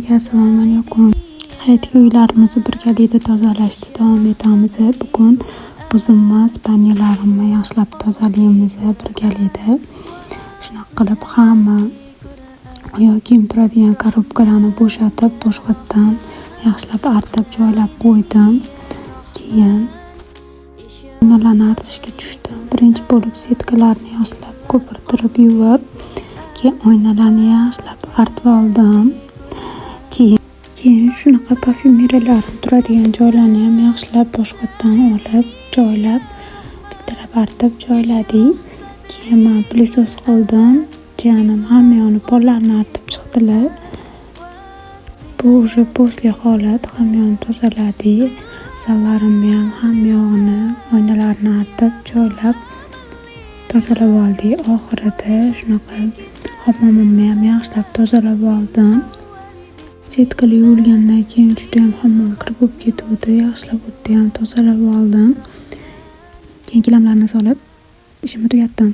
Hammaga assalomu alaykum. Hayitgi uylarimizni birgalikda tozalashda davom etamiz. Bugun o'zimni спальня larimni yaxshilab tozalaymiz birgalikda. Shunaqa qilib, hamma oyoq kiyim turadigan коробка larni bo'shatib, boshqatdan yaxshilab artib, joylab qo'ydim. Keyin oynalarni artishga tushdim. Birinchi bo'lib сетка larni yaxshilab ko'pirtirib yuvib, keyin oynalarni yaxshilab artib oldim. Keyin shunaqa parfyumeriyalar turadigan joylarni ham yaxshilab boshqatdan olib, joylab, bittalab artib joyladik. Keyin man пылесос qildim. Jiyanim hamma yoqni, pollarni artib chiqdilar. Bu уже после holat. Hamma yoqni tozaladik. Zallarimni ham hamma yog'ini, oynalarni artib, joylab, tozalab oldik. Oxirida shunaqa hammomimni ham yaxshilab tozalab oldim. Сетка lar yuvilgandan keyin judayam hammom kir bo'lib ketuvdi. Yaxshilab u yerda ham tozalab oldim. Keyin gilamlarni solib, ishimni tugatdim.